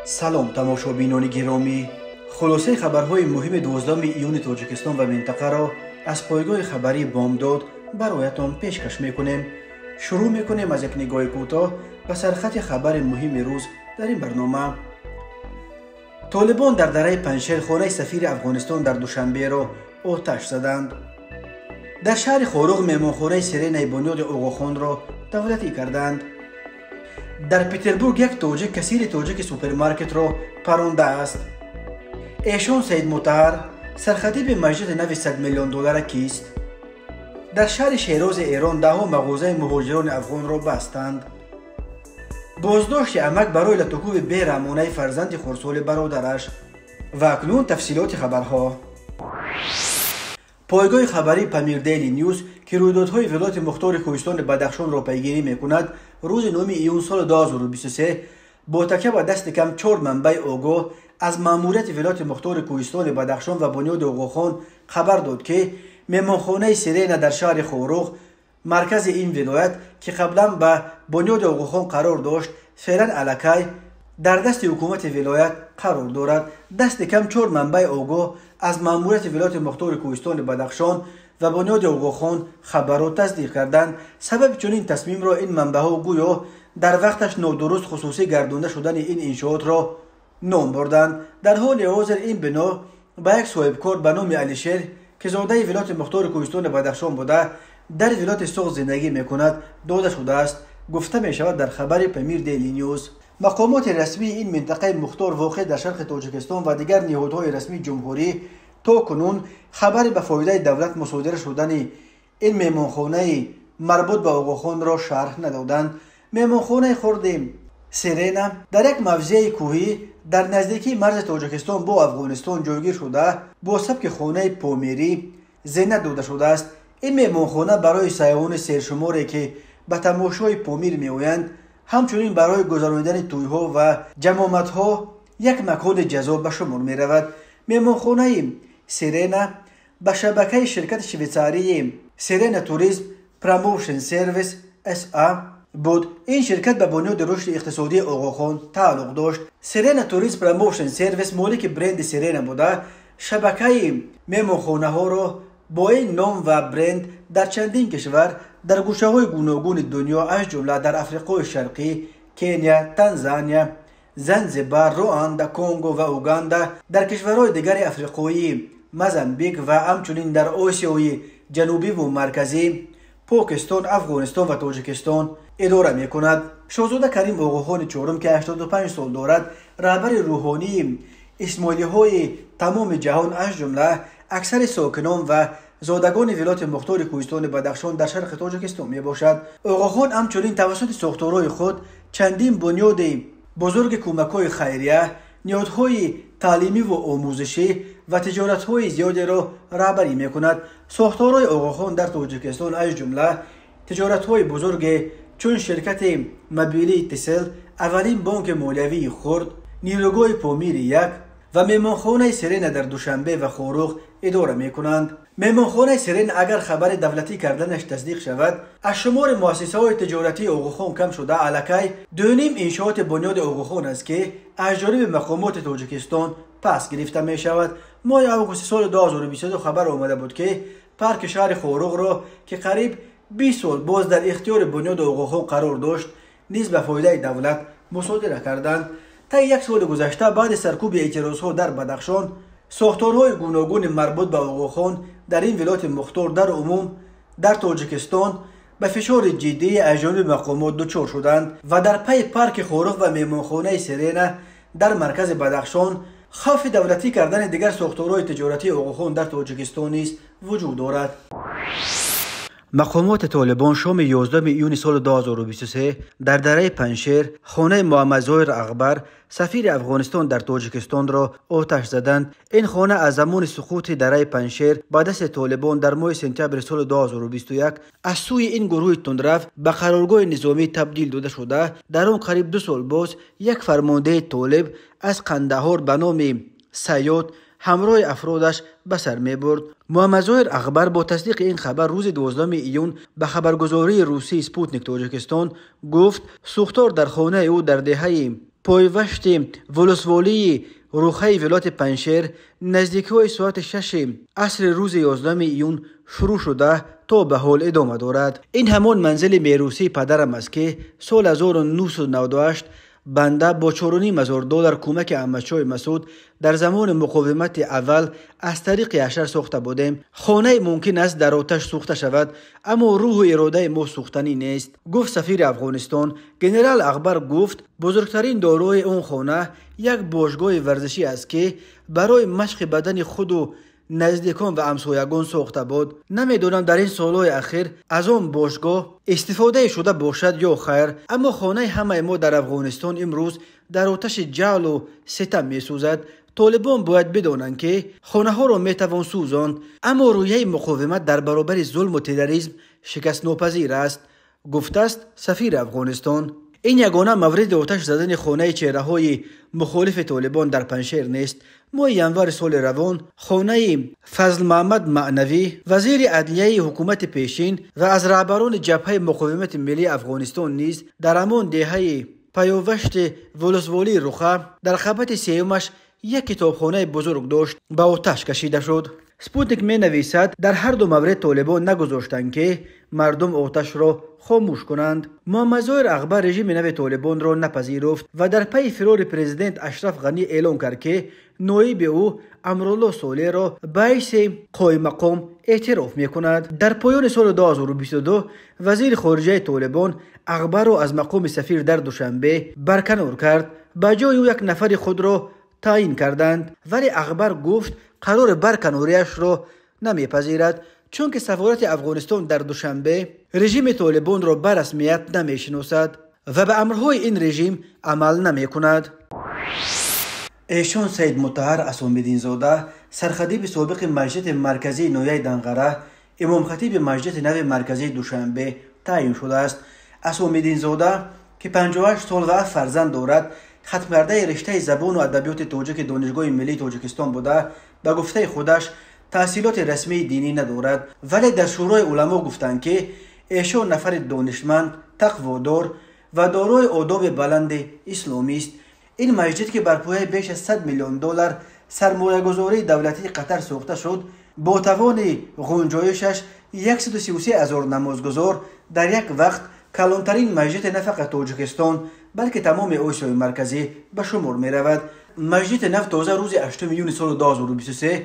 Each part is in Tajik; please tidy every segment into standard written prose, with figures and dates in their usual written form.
Салом, тамошобинони гиромӣ. Хулосаи хабарҳои муҳими 12 июни Тоҷикистон ва минтақаро аз пойгоҳи хабарии Бомдод бароятон пешкаш мекунем. Шурӯъ мекунем аз як нигоҳи кӯтоҳ ба сархати хабари муҳими рӯз дар ин барнома. Толибон дар дараи Панҷшер хонаи сафири Афғонистон дар Душанберо оташ заданд. Дар шаҳри Хоруғ меҳмонхонаи Сиренаи бунёди Оғохонро давлатӣ карданд. Дар Петербург як тоҷик кассири тоҷики супермаркетро парондааст. Эшон Саид Мутаҳар, сархатиби маҷлиси нави 100 миллион доллара кист? Дар шаҳри Шерози Эрон даҳҳо мағозаи муҳоҷирони афғонро бастанд. Боздошти амак барои латукӯби бераҳмонаи фарзанди хурдсоли бародараш. Ва акнун тафсилоти хабарҳо. Пойгоҳи хабарии Памир Дейли Нюз, ки рӯйдодҳои вилояти мухтори кӯҳистони Бадахшонро пайгирӣ мекунад, рӯзи 9 июн соли 2023 бо такя ба дасти кам 4 манбаи огоҳ аз маъмурияти вилояти мухтори кӯҳистони Бадахшон ва бунёди Оғохон хабар дод, ки меҳмонхонаи Сирена дар шаҳри Хоруғ, маркази ин вилоят, ки қаблан ба бунёди Оғохон қарор дошт, феълан аллакай дар дасти ҳукумати вилоят қарор дорад. Дасти кам 4 манбаи огоҳ аз маъмурияти вилояти мухтори кӯҳистони Бадахшон ва бунёди Оғохон хабарро тасдиқ карданд. Сабаби чунин тасмимро ин манбаъҳо гӯё дар вақташ нодуруст хусусӣ гардонда шудани ин иншоотро ном бурданд. Дар ҳоли ҳозир ин бино ба як соҳибкор ба номи Алишер, ки зодаи вилояти мухтори кӯҳистони Бадахшон буда, дар вилояти Суғд зиндагӣ мекунад, дода шудааст, гуфта мешавад дар хабари Памир Дейли Нюз. Мақомоти расмии ин минтақаи мухтор воқеъ дар шарқи Тоҷикистон ва дигар ниҳодҳои расмии ҷумҳурӣ то кунун хабари ба фоидаи давлат мусодира шудани ин меҳмонхонаи марбут ба Оғохонро шарҳ надоданд. Меҳмонхонаи хурди Сирена дар як мавзеи кӯҳӣ дар наздикии марзи Тоҷикистон бо Афғонистон ҷойгир шуда, бо сабки хонаи помирӣ зинат дода шудааст. Ин меҳмонхона барои сайёҳони сершуморе, ки ба тамошои Помир меоянд, ҳамчунин барои гузаронидани тӯйҳо ва ҷамоматҳо як макони ҷаззоб ба шумор меравад. Меҳмонхонаи Сирена ба шабакаи ширкати швейтсарии Сирена Туризм Промоушн Сервис СА буд. Ин ширкат ба бунёди рушди иқтисодии Оғохон тааллуқ дошт. Сирена Туризм Промоушн Сервис молики бренди Сирена буда, шабакаи меҳмонхонаҳоро бо ин ном ва бренд дар чандин кишвар дар гӯшаҳои гуногуни дунё, аз ҷумла дар Африқои Шарқӣ, Кения, Танзания, Занзибар, Руанда, Конго ва Уганда, дар кишварҳои дигари африқоӣ, Мозамбик ва ҳамчунин дар Осиёи Ҷанубиву Марказӣ, Покистон, Афғонистон ва Тоҷикистон идора мекунад. Шоҳзода Карим Оғохони чорум, ки 85 сол дорад, раҳбари рӯҳонии исмоилиҳои тамоми ҷаҳон, аз ҷумла аксари сокинон ва зодагони вилояти мухтори кӯҳистони Бадахшон дар шарқи Тоҷикистон мебошад. Оғохон ҳамчунин тавассути сохторҳои худ чандин бунёди бузурги кӯмакҳои хайрия, ниҳодҳои таълимиву омӯзишӣ ва тиҷоратҳои зиёдеро раҳбарӣ мекунад. Сохторҳои Оғохон дар Тоҷикистон, аз ҷумла тиҷоратҳои бузурге чун ширкати мобилии Тисел, аввалин бонки молиявии хурд, нерӯгоҳи Помири 1 ва меҳмонхонаи Сирена дар Душанбе ва Хоруғ идора мекунанд. Меҳмонхонаи Сирена, агар хабари давлатӣ карданаш тасдиқ шавад, аз шумори муассисаҳои тиҷоратии Оғохон кам шуда, аллакай 2.5 иншооти бунёди Оғохон аст, ки аз ҷониби мақомоти Тоҷикистон пас гирифта мешавад. Моҳи августи соли 2022 хабар омада буд, ки парки шаҳри Хоруғро, ки қариб 20 сол боз дар ихтиёри бунёди Оғохон қарор дошт, низ ба фоидаи давлат мусодира карданд. Таи як соли гузашта, баъди саркӯби эътирозҳо дар Бадахшон, сохторҳои гуногуни марбут ба Оғохон дар ин вилояти мухтор, дар умум дар Тоҷикистон, ба фишори ҷиддии аз ҷониби мақомот дучор шуданд ва дар пайи парки Хоруғ ва меҳмонхонаи Сирена дар маркази Бадахшон хавфи давлатӣ кардани дигар сохторҳои тиҷоратии Оғохон дар Тоҷикистон низ вуҷуд дорад. Мақомоти Толибон шоми 11 июни соли 2023 дар дараи Панҷшер хонаи Муҳаммадзоҳир Ағбар, сафири Афғонистон дар Тоҷикистонро оташ заданд. Ин хона аз замони суқути дараи Панҷшер ба дасти Толибон дар моҳи сентябри соли 2021 аз сӯи ин гурӯҳи тундрав ба қароргоҳи низомӣ табдил дода шуда, дар он қариб 2 сол боз як фармондеҳи толиб аз Қандаҳор ба номи Сайёд ҳамроҳи афродаш ба сар мебурд. Муҳаммадзоҳир Ағбар бо тасдиқи ин хабар рӯзи 12 июн ба хабаргузории русии Спутник Тоҷикистон гуфт, сӯхтор дар хонаи ӯ дар деҳаи Пойвашти волусволии Рухаи вилояти Панҷшер наздикиҳои соати 6 асри рӯзи 11 июн шурӯъ шуда то ба ҳол идома дорад. Ин ҳамон манзили меросии падарам аст, ки соли 1998 банда бо 4,5 ҳазор доллар кӯмаки Аҳмадшоҳи Масуд дар замони муқовимати аввал аз тариқи ҳашар сохта будем. Хонае мумкин аст дар оташ сӯхта шавад, аммо рӯҳу иродаи мо сӯхтанӣ нест, гуфт сафири Афғонистон. Генерал Акбар гуфт, бузургтарин дорои он хона як бошгоҳи варзишӣ аст, ки барои машқи бадани худу наздикон ва ҳамсоягон сохта буд. Намедонам, дар ин солҳои ахир аз он бошгоҳ истифодае шуда бошад ё хайр, аммо хонаи ҳамаи мо дар Афғонистон имрӯз дар оташи ҷаҳлу ситам месӯзад. Толибон бояд бидонанд, ки хонаҳоро метавон сӯзонд, аммо рӯҳияи муқовимат дар баробари зулму терроризм шикастнопазир аст, гуфтааст сафири Афғонистон. Ин ягона мавриди оташ задани хонаи чеҳраҳои мухолифи Толибон дар Панҷшер нест. Моҳи январи соли равон хонаи Фазлмаҳмад Маънавӣ, вазири адлияи ҳукумати пешин ва аз раҳбарони ҷабҳаи муқовимати миллии Афғонистон низ дар ҳамон деҳаи Паёвашти волусволии Руха дар қабати сеюмаш як китобхонаи бузург дошт, ба оташ кашида шуд. Спутник менависад, дар ҳар ду маврид толибон нагузоштанд, ки мардум оташро хомӯш кунанд. Муҳаммадзоҳир Акбар режими нави Толибонро напазируфт ва дар пайи фирори президент Ашраф Ғанӣ эълон кард, ки ноиби ӯ Амрулло Солеҳро ба ҳайси қоиммақом эътироф мекунад. Дар поёни соли 2022 вазири хориҷаи Толибон Акбарро аз мақоми сафир дар Душанбе барканор кард. Ба ҷои ӯ як нафари худро таъин карданд, вале Акбар гуфт, қарори барканориашро намепазирад, чунки сафорати Афғонистон дар Душанбе режими Толибонро ба расмият намешиносад ва ба амрҳои ин режим амал намекунад. Эшон Саид Мутаҳар Асомиддинзода, сархатиби собиқи маҷлиси марказии ноҳияи Данғара, имомхатиби маҷлиси нави марказии Душанбе таъин шудааст. Асомиддинзода, ки 58 сол ва фарзанд дорад, хатмкардаи риштаи забону адабиёти тоҷики Донишгоҳи миллии Тоҷикистон буда, ба гуфтаи худаш таҳсилоти расмии динӣ надорад, вале дар Шӯрои уламо гуфтанд, ки эшон нафари донишманд, тақводор ва дорои одоби баланди исломист. Ин маҷлис, ки бар пояи беш аз 100 миллион доллар сармоягузории давлатии Қатар сохта шуд, бо тавони ғунҷоишаш 133 ҳазор намозгузор дар як вақт калонтарин маҷлиси на фақат Тоҷикистон, балки тамоми Осиёи Марказӣ ба шумор меравад. Маҷлиси нав тоза рӯзи 8 июни соли 2023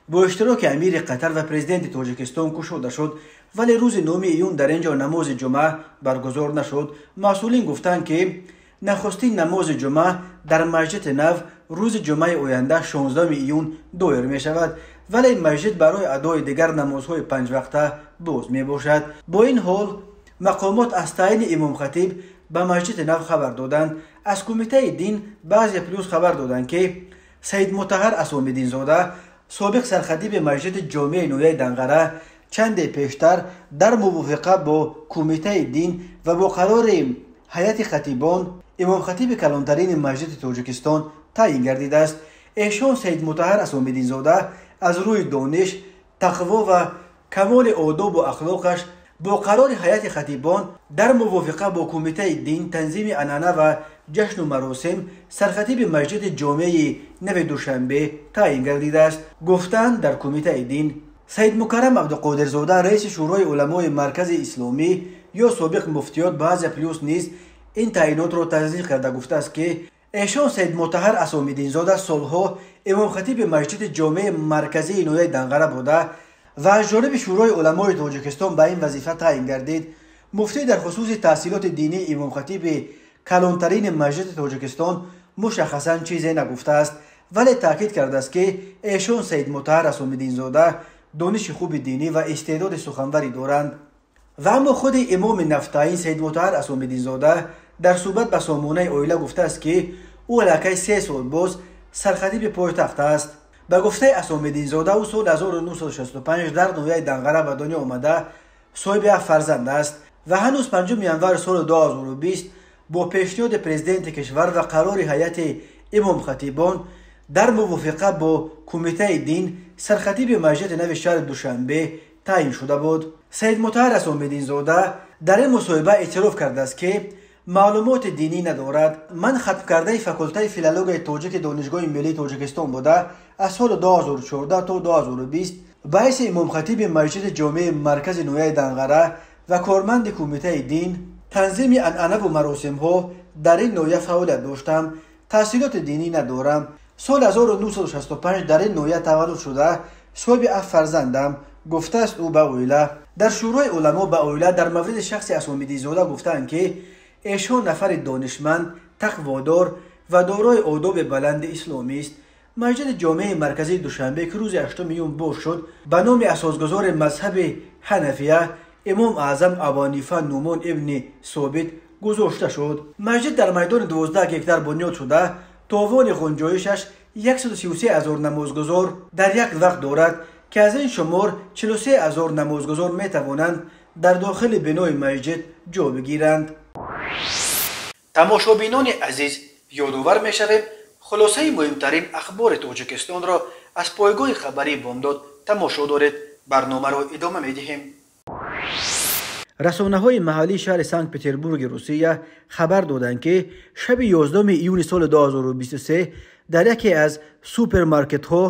бо иштироки амири Қатар ва президенти Тоҷикистон кушода шуд, вале рӯзи 9 июн дар ин ҷо намози ҷумъа баргузор нашуд. Масъулин гуфтанд, ки нахустин намози ҷумъа дар маҷлиси нав рӯзи ҷумъаи оянда, 16 июн, доир мешавад, вале ин маҷлис барои адои дигар намозҳои панҷвақта боз мебошад. Бо ин ҳол мақомот аз таъини имомхатиб ба маҷлиси нав хабар доданд. Аз Кумитаи дин ба Азия Плюс хабар доданд, ки Саид Мутаҳар Асомиддинзода, собиқ сархатиби маҷлиси ҷомеаи ноҳияи Данғара, чанде пештар дар мувофиқа бо Кумитаи дин ва бо қарори ҳайати хатибон имомхатиби калонтарини маҷлиси Тоҷикистон таъин гардидааст. Эшон Саид Мутаҳар Асомиддинзода аз рӯи дониш, тақво ва камоли одобу ахлоқаш бо қарори ҳайати хатибон дар мувофиқа бо Кумитаи дин, танзими анъана ва ҷашну маросим сархатиби маҷлиси ҷомеаи нави Душанбе таъин гардидааст, гуфтанд дар Кумитаи дин. Саидмукаррам Абдуқодирзода, раиси Шӯрои уламои Маркази исломӣ ё собиқ муфтиёт, ба Азия Плюс низ ин таъинотро тасдиқ карда гуфтааст, ки эшон Саид Мутаҳар Асомиддинзода солҳо имомхатиби маҷлиси ҷомеаи марказии ноҳияи Данғара буда ва аз ҷониби Шӯрои уламои Тоҷикистон ба ин вазифа таъин гардид. Муфтӣ дар хусуси таҳсилоти динии имомхатиби калонтарини маҷлиси Тоҷикистон мушаххасан чизе нагуфтааст, вале таъкид кардааст, ки эшон Саид Мутаҳар Асомиддинзода дониши хуби динӣ ва истеъдоди суханварӣ доранд. Ва аммо худи имоми нафтаин Саид Мутаҳар Асомиддинзода дар суҳбат ба сомонаи Оила гуфтааст, ки ӯ аллакай 3 сол боз сархатиби пойтахт аст. Ба гуфтаи Асомиддинзода, ӯ соли 1965 дар ноҳияи Данғара ба дунё омада, соҳиби ҳафт фарзанд аст ва ҳанӯз 5 январи соли 2020 бо пешниҳоди президенти кишвар ва қарори ҳайати имомхатибон дар мувофиқа бо Кумитаи дин сархатиби маҷлиси нави шаҳри Душанбе таъин шуда буд. Саидмутаҳар Асомиддинзода дар ин мусоҳиба эътироф кардааст, ки Маълумоти динӣ надорад. Ман хатмкардаи факултаи филологияи тоҷики Донишгоҳи миллии Тоҷикистон буда, аз соли 2014 то 2020 ба ҳайси имомхатиби масҷиди ҷомеи маркази ноҳияи Данғара ва корманди кумитаи дин, танзими анъанаву маросимҳо дар ин ноҳия фаъолият доштам. Таҳсилоти динӣ надорам. Соли 1965 дар ин ноҳия таваллуд шуда, соҳиби 7 фарзандам, гуфтааст ӯ ба оила. Дар Шӯрои уламо ба оила дар мавриди шахси Асомидизода гуфтаанд, ки эшон нафари донишманд, тақводор ва дорои одоби баланди исломист. Масҷиди ҷомеи марказии Душанбе, ки рӯзи 8 июн боз шуд, ба номи асосгузори мазҳаби ҳанафия имом аъзам Абу Ҳанифа Нумон ибни Собит гузошта шуд. Масҷид дар майдони 12 гектар бунёд шуда, товони ғунҷоишаш 133 ҳазор намозгузор дар як вақт дорад, ки аз ин шумор 43 ҳазор намозгузор метавонанд дар дохили бинои масҷид ҷо бигиранд. Тамошобинони азиз, ёдовар мешавем, хулосаи муҳимтарин ахбори Тоҷикистонро аз пойгоҳи хабарии Бомдод тамошо доред. Барномаро идома медиҳем. Расонаҳои маҳаллии шаҳри Санкт Петербурги Русия хабар доданд, ки шаби 11 июни соли 2023 дар яке аз супермаркетҳо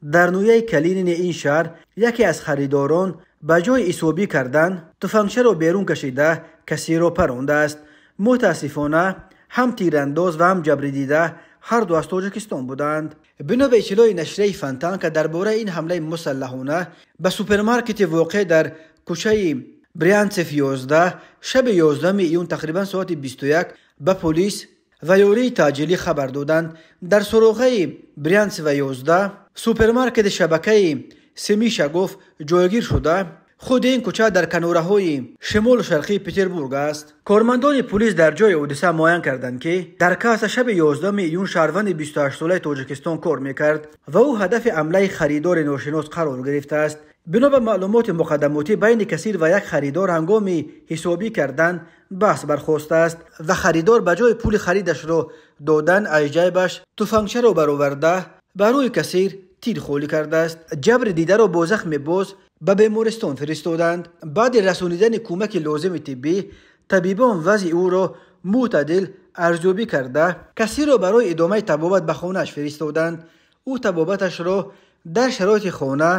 дар ноҳияи Калинини ин шаҳр яке аз харидорон ба ҷои ҳисобӣ кардан туфангчаро берун кашида касеро парондааст. Мутаассифона, ҳам тирандоз ва ҳам ҷабридида ҳарду аз Тоҷикистон буданд. Бино ба иттилои нашрияи Фонтанка, дар бораи ин ҳамлаи мусаллаҳона ба супермаркети воқеъ дар кӯчаи Брянцев 11 шаби 11 июн тақрибан соати 21 ба полис ва ёрии таъҷилӣ хабар доданд. Дар суроғаи Брянцева 11 супермаркети шабакаи Семи шагов ҷойгир шуда, худи ин кӯча дар канораҳои шимолу шарқии Петербург аст. Кормандони полис дар ҷои ҳодиса муайян карданд, ки дар касса шаби 11 июн шаҳрванди 28-солаи Тоҷикистон кор мекард ва ӯ ҳадафи ҳамлаи харидори ношинос қарор гирифтааст. Бино ба маълумоти муқаддамотӣ, байни кассир ва як харидор ҳангоми ҳисобӣ кардан баҳс бархостааст ва харидор ба ҷои пули харидашро додан аз ҷайбаш туфангчаро бароварда ба рӯи кассир тир холӣ кардааст. Ҷабри дидаро бо захми боз ба бемористон фиристоданд. Баъди расонидани кӯмаки лозими тиббӣ, табибон вазъи ӯро мӯътадил арзёбӣ карда, кассирро барои идомаи табобат ба хонааш фиристоданд. Ӯ табобаташро дар шароити хона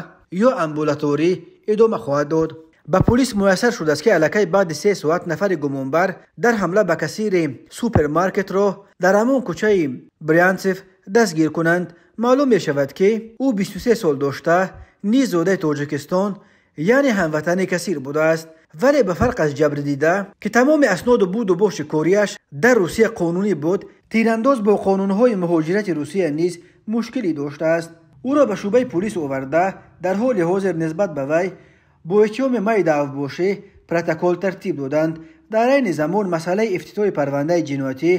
ё амбулаторӣ идома хоҳад дод. Ба полис муяссар шудааст, ки аллакай баъди 3 соат нафари гумонбар дар ҳамла ба кассири супермаркетро дар ҳамон кӯчаи Брянцев дастгир кунанд. Маълум мешавад, ки ӯ 23 сол дошта, низ зодаи Тоҷикистон, яъне ҳамватани кассир будааст. Вале ба фарқ аз ҷабрдида, ки тамоми асноду буду боши кориаш дар Русия қонунӣ буд, тирандоз бо қонунҳои муҳоҷирати Русия низ мушкилӣ доштааст. Ӯро ба шӯъбаи полис оварда, дар ҳоли ҳозир нисбат ба вай бо иттиҳоми майда авбошӣ протокол тартиб доданд. Дар айни замон масъалаи ифтитоҳи парвандаи ҷиноятӣ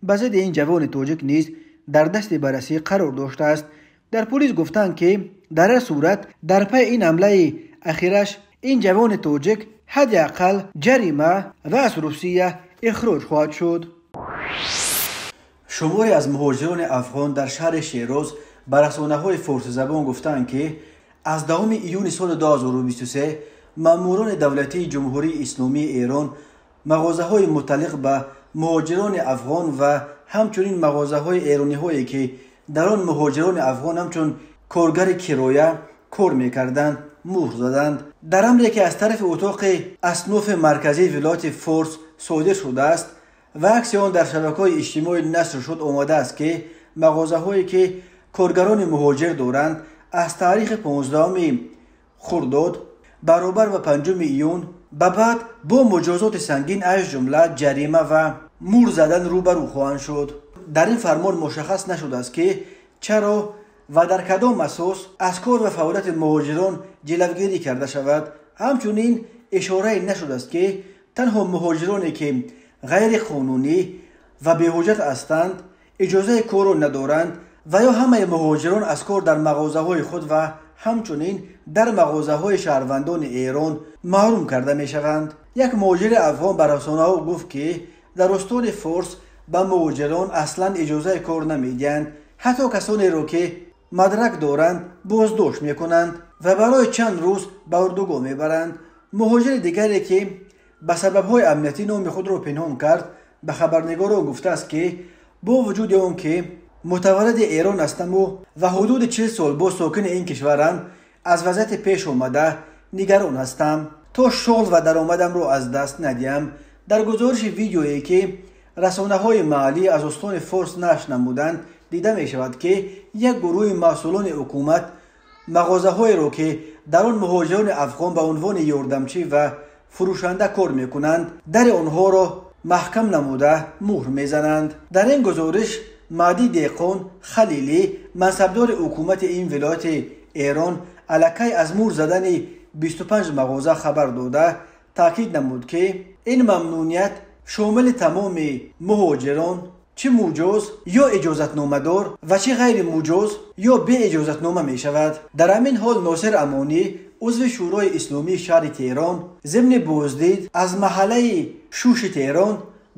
ба зидди ин ҷавони тоҷик низ дар дасти баррасӣ қарор доштааст. Дар полис гуфтанд, ки дар ҳар сурат дар пайи ин ҳамлаи ахираш ин ҷавони тоҷик ҳадди ақал ҷарима ва аз Русия ихроҷ хоҳад шуд. Шуморе аз муҳоҷирони афғон дар шаҳри Шероз ба расонаҳои форсизабон гуфтанд, ки аз 10 июни соли 2023 маъмурони давлатии Ҷумҳурии Исломии Эрон мағозаҳои муталлиқ ба муҳоҷирони афғон ва ҳамчунин мағозаҳои эрониҳое, ки дар он муҳоҷирони афғон ҳамчун коргари кироя кор мекарданд, муҳр заданд. Дар амре, ки аз тарафи утоқи аснофи марказии вилояти Форс содир шудааст ва акси он дар шабакаҳои иҷтимоӣ нашр шуд, омадааст, ки мағозаҳое, ки коргарони муҳоҷир доранд, аз таърихи 15 хурдод баробар ба 5 июн ба баъд бо муҷозоти сангин, аз ҷумла ҷарима ва мур задан рӯбарӯ хоҳанд шуд. Дар ин фармон мушаххас нашудааст, ки чаро ва дар кадом асос аз кор ва фаъолияти муҳоҷирон ҷилавгирӣ карда шавад. Ҳамчунин ишорае нашудааст, ки танҳо муҳоҷироне, ки ғайриқонунӣ ва беҳуҷҷат ҳастанд, иҷозаи корро надоранд ва ё ҳамаи муҳоҷирон аз кор дар мағозаҳои худ ва ҳамчунин дар мағозаҳои шаҳрвандони Эрон маҳрум карда мешаванд. Як муҳоҷири афғон ба расонаҳо гуфт, ки дар устони Форс ба муҳоҷирон аслан иҷозаи кор намедиҳанд, ҳатто касонеро, ки мадрак доранд, боздошт мекунанд ва барои чанд рӯз ба урдугоҳ мебаранд. Муҳоҷири дигаре, ки ба сабабҳои амниятӣ номи худро пинҳон кард, ба хабарнигорон гуфтааст, ки бо вуҷуди он ки мутаваллади Эрон ҳастаму ва ҳудуди 40 сол боз сокини ин кишварам, аз вазъияти пеш омада нигарон ҳастам, то шуғл ва даромадамро аз даст надиҳам. Дар гузориши видеое, ки расонаҳои маҳаллӣ аз устони Форс нашр намуданд, дида мешавад, ки як гурӯҳи масъулони ҳукумат мағозаҳоеро, ки дар он муҳоҷирони афғон ба унвони ёрдамчӣ ва фурӯшанда кор мекунанд, дари онҳоро маҳкам намуда муҳр мезананд. Дар ин гузориш Маҳдӣ Деҳқон Халилӣ, мансабдори ҳукумати ин вилояти Эрон, аллакай аз муҳр задани 25 мағоза хабар дода, таъкид намуд, ки ин мамнуният шомили тамоми муҳоҷирон, чӣ муҷоз ё иҷозатномадор ва чӣ ғайримуҷоз ё беиҷозатнома мешавад. Дар ҳамин ҳол Носир Амонӣ, узви Шӯрои Исломии шаҳри Теҳрон, зимни боздид аз маҳаллаи Шуши Теҳрон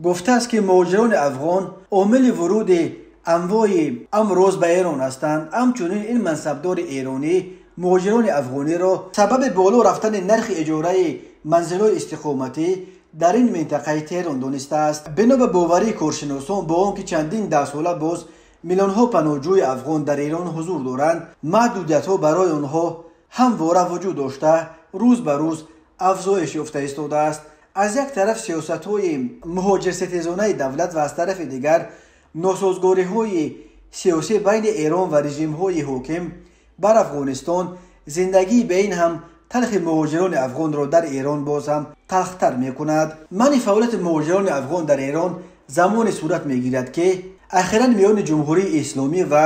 гуфтааст, ки муҳоҷирони афғон омили вуруди анвои амроз ба Эрон ҳастанд. Ҳамчунин ин мансабдори эронӣ муҳоҷирони афғониро сабаби боло рафтани нархи иҷораи манзилҳои истиқоматӣ дар ин минтақаи Теҳрон донистааст. Бино ба боварии коршиносон, бо он ки чандин даҳсола боз миллионҳо паноҳҷӯи афғон дар Эрон ҳузур доранд, маҳдудиятҳо барои онҳо ҳамвора вуҷуд дошта, рӯз ба рӯз афзоиш ёфта истодааст. Аз як тараф сиёсатҳои муҳоҷирсетезонаи давлат ва аз тарафи дигар носозгориҳои сиёсӣ байни Эрон ва режимҳои ҳоким бар Афғонистон зиндагии ба ин ҳам талхи муҳоҷирони афғонро дар Эрон боз ҳам талхтар мекунад. Манъи фаъолияти муҳоҷирони афғон дар Эрон замоне сурат мегирад, ки ахиран миёни Ҷумҳурии Исломӣ ва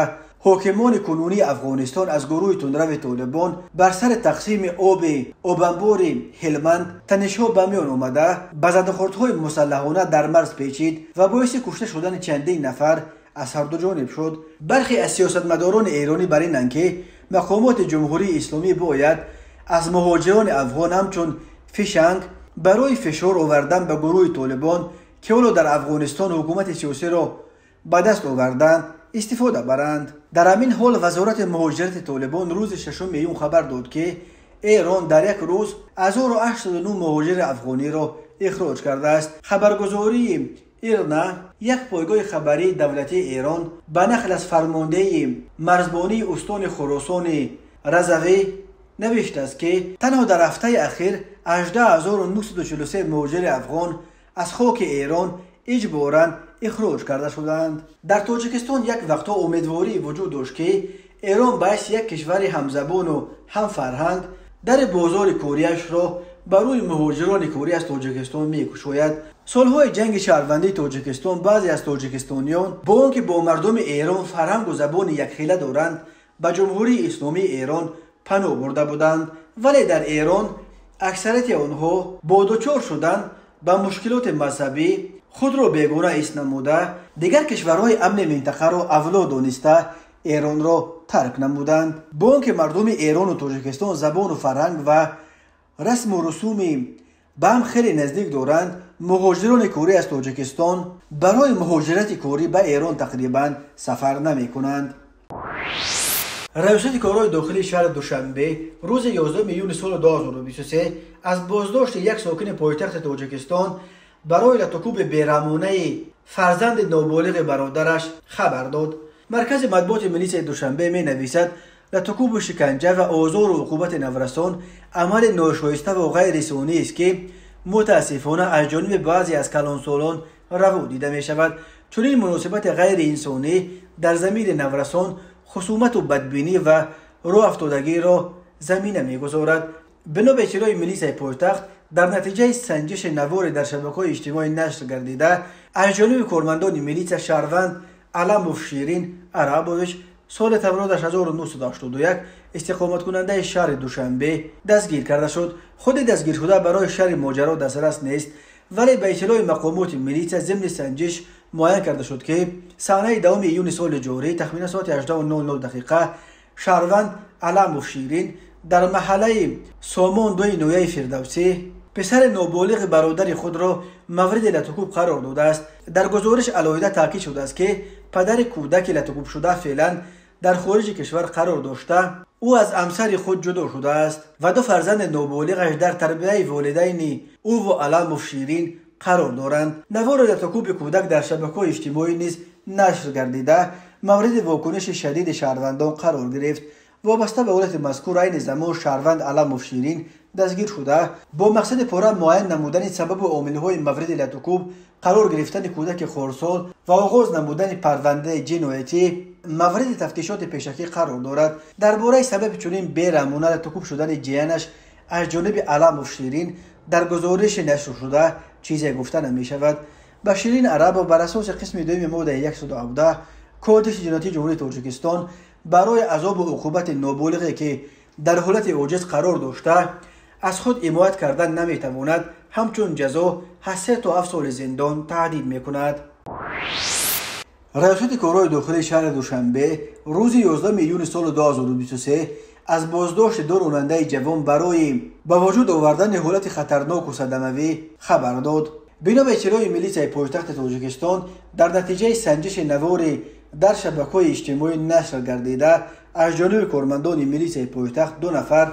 ҳокимони кунунии Афғонистон аз гурӯҳи тундрави Толибон бар сари тақсими оби обанбори Ҳелманд танишҳо ба миён омада, ба задухӯрдҳои мусаллаҳона дар марз печид ва боиси кушта шудани чандин нафар аз ҳарду ҷониб шуд. Бархе аз сиёсатмадорони эронӣ бар инанд, ки мақомоти Ҷумҳурии Исломӣ бояд аз муҳоҷирони афғон ҳамчун фишанг барои фишор овардан ба гурӯҳи Толибон, ки ҳоло дар Афғонистон ҳукумати сиёсиро ба даст оварданд, истифода баранд. Дар ҳамин ҳол Вазорати муҳоҷирати Толибон рӯзи 6 июн хабар дод, ки Эрон дар як рӯз 1809 муҳоҷири афғониро ихроҷ кардааст. Хабаргузории Ирна, як пойгоҳи хабарии давлатии Эрон, ба нақл аз фармондеҳи марзбонии устони Хуросони Разавӣ навиштааст, ки танҳо дар ҳафтаи ахир 18943 муҳоҷири афғон аз хоки Эрон иҷборан ихроҷ карда шуданд. Дар Тоҷикистон як вақтҳо умедворӣ вуҷуд дошт, ки Эрон ба ҳайси як кишвари ҳамзабону ҳамфарҳанг дари бозори кориашро ба рӯи муҳоҷирони корӣ аз Тоҷикистон мекушояд. Солҳои ҷанги шаҳрвандии Тоҷикистон баъзе аз тоҷикистониён бо он ки бо мардуми Эрон фарҳангу забони якхела доранд, ба Ҷумҳурии Исломии Эрон паноҳ бурда буданд, вале дар Эрон аксарияти онҳо бо дучор шудан ба мушкилоти мазҳабӣ худро бегона ҳис намуда, дигар кишварҳои амни минтақаро авло дониста Эронро тарк намуданд. Бо он ки мардуми Эрону Тоҷикистон забону фарҳанг ва расму русуми ба ҳам хеле наздик доранд, муҳоҷирони корӣ аз Тоҷикистон барои муҳоҷирати корӣ ба Эрон тақрибан сафар намекунанд. Раёсати корҳои дохилии шаҳри Душанбе рӯзи 11 июни соли 2023 аз боздошти як сокини пойтахти Тоҷикистон барои латукӯби бераҳмонаи фарзанди ноболиғи бародараш хабар дод. Маркази матбуоти милисияи Душанбе менависад, латукӯбу шиканҷа ва озору уқубати наврасон амали ношоиста ва ғайрисониест, ки мутаассифона аз ҷониби баъзе аз калонсолон раво дида мешавад. Чунин муносибати ғайриинсонӣ дар замири наврасон хусумату бадбинӣ ва роҳафтодагиро замина мегузорад. Бино ба иттилои милисияи пойтахт, дар натиҷаи санҷиши наворе дар шабакаҳои иҷтимоӣ нашр гардида аз ҷониби кормандони милитсия, шаҳрванд Аламов Ширин Арабович, соли таваллудаш 1981, истиқоматкунандаи шаҳри Душанбе дастгир карда шуд. Худи дастгиршуда барои шаҳри моҷаро дастрас нест, вале ба иттилои мақомоти милитсия зимни санҷиш муайян карда шуд, ки саҳнаи 10 июни соли ҷорӣ тахминан соати 18:00 дақиқа шаҳрванд Аламов Ширин дар маҳаллаи Сомон дуи ноҳияи Фирдавсӣ писари ноболиғи бародари худро мавриди латукӯб қарор додааст. Дар гузориш алоҳида таъкид шудааст, ки падари кӯдаки латукӯбшуда феълан дар хориҷи кишвар қарор дошта, ӯ аз ҳамсари худ ҷудо шудааст ва ду фарзанди ноболиғаш дар тарбияи волидайни ӯву Аламов Ширин қарор доранд. Навори латукӯби кӯдак дар шабакаҳои иҷтимоӣ низ нашр гардида, мавриди вокуниши шадиди шаҳрвандон қарор гирифт. Вобаста ба ҳолати мазкур, айни замон шаҳрванд Аламов Ширин дастгир шуда, бо мақсади пурра муайян намудани сабабу омилҳои мавриди латукӯб қарор гирифтани кӯдаки хурдсол ва оғоз намудани парвандаи ҷиноятӣ мавриди тафтишоти пешакӣ қарор дорад. Дар бораи сабаби чунин бераҳмона латукӯб шудани ҷиянаш аз ҷониби Аламов Ширин дар гузориши нашршуда чизе гуфта намешавад. Ба Ширин Арабов бар асоси қисми дуюми моддаи 117 Кодекси ҷиноятии Ҷумҳурии Тоҷикистон барои азобу уқубати ноболиғе ки дар ҳолати оҷиз қарор дошта, аз худ ҳимоят кардан наметавонад, ҳамчун ҷазо аз 3 то 7 соли зиндон таҳдид мекунад. Раёсати корҳои дохилии шаҳри Душанбе рӯзи 11 июни соли 2023 аз боздошти ду ронандаи ҷавон барои ба вуҷуд овардани ҳолати хатарноку садамавӣ хабар дод. Бино ба иттилои милитсияи пойтахти Тоҷикистон, дар натиҷаи санҷиши навори дар шабакаҳои иҷтимоӣ нашр гардида аз ҷониби кормандони милитсияи пойтахт ду нафар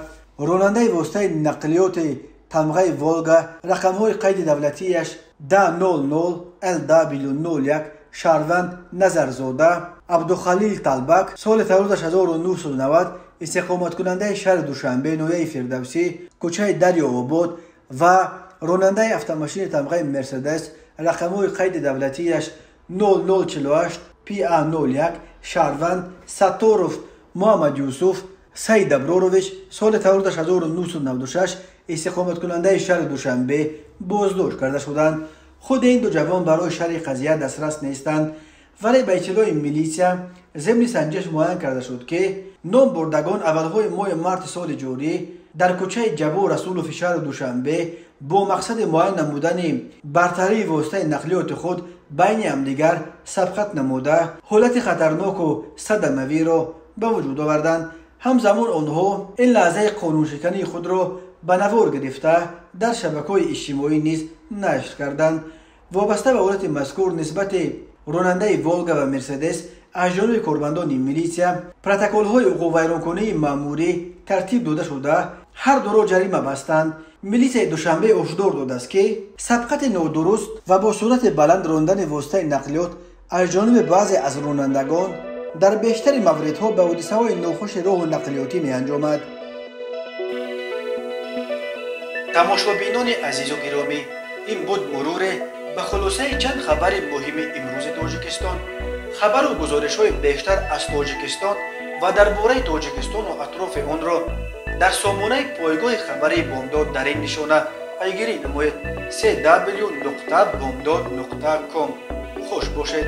ронандаи воситаи нақлиёти тамғаи Волга рақамҳои қайди давлатияш 100 LW01 шаҳрванд Назарзода Абдухалил Талбак соли таваллудаш 1990 истиқоматкунандаи шаҳри Душанбе, ноҳияи Фирдавсӣ, кӯчаи Дарёобод ва ронандаи автомошини тамғаи Мерседес рақамҳои қайди давлатияш 0048 PA01 шаҳрванд Сатторов Муҳаммад Юсуф Саид Аброрович соли таваллудаш 1996 истиқоматкунандаи шаҳри Душанбе боздошт карда шуданд. Худи ин ду ҷавон барои шарҳи қазия дастрас нестанд, вале ба иттилои милитсия зимни санҷиш муайян карда шуд, ки номбурдагон аввалҳои моҳи марти соли ҷорӣ дар кӯчаи Ҷаббор Расулови шаҳри Душанбе бо мақсади муайян намудани бартарии воситаи нақлиёти худ байни ҳамдигар сабқат намуда, ҳолати хатарноку садамавиро ба вуҷуд оварданд. Ҳамзамон онҳо ин лаҳзаи қонуншикании худро ба навор гирифта дар шабакаҳои иҷтимоӣ низ нашр карданд. Вобаста ба ҳолати мазкур нисбати ронандаи Волга ва Мерседес аз ҷониби кормандони милитсия протоколҳои ҳуқуқвайронкунии маъмурӣ тартиб дода шуда, ҳар дуро ҷарима бастанд. Милитсияи Душанбе ҳушдор додааст, ки сабқати нодуруст ва бо суръати баланд рондани воситаи нақлиёт аз ҷониби баъзе аз ронандагон дар бештари мавридҳо ба ҳодисаҳои нохуши роҳу нақлиётӣ меанҷомад. Тамошобинони азизу гиромӣ, ин буд муруре ба хулосаи чанд хабари муҳими имрӯзи Тоҷикистон. Хабару гузоришҳои бештар аз Тоҷикистон ва дар бораи Тоҷикистону атрофи онро дар сомонаи пойгоҳи хабарии Бомдод дар ин нишона пайгирӣ намоед: cw.bomdod.com. Хуш бошед.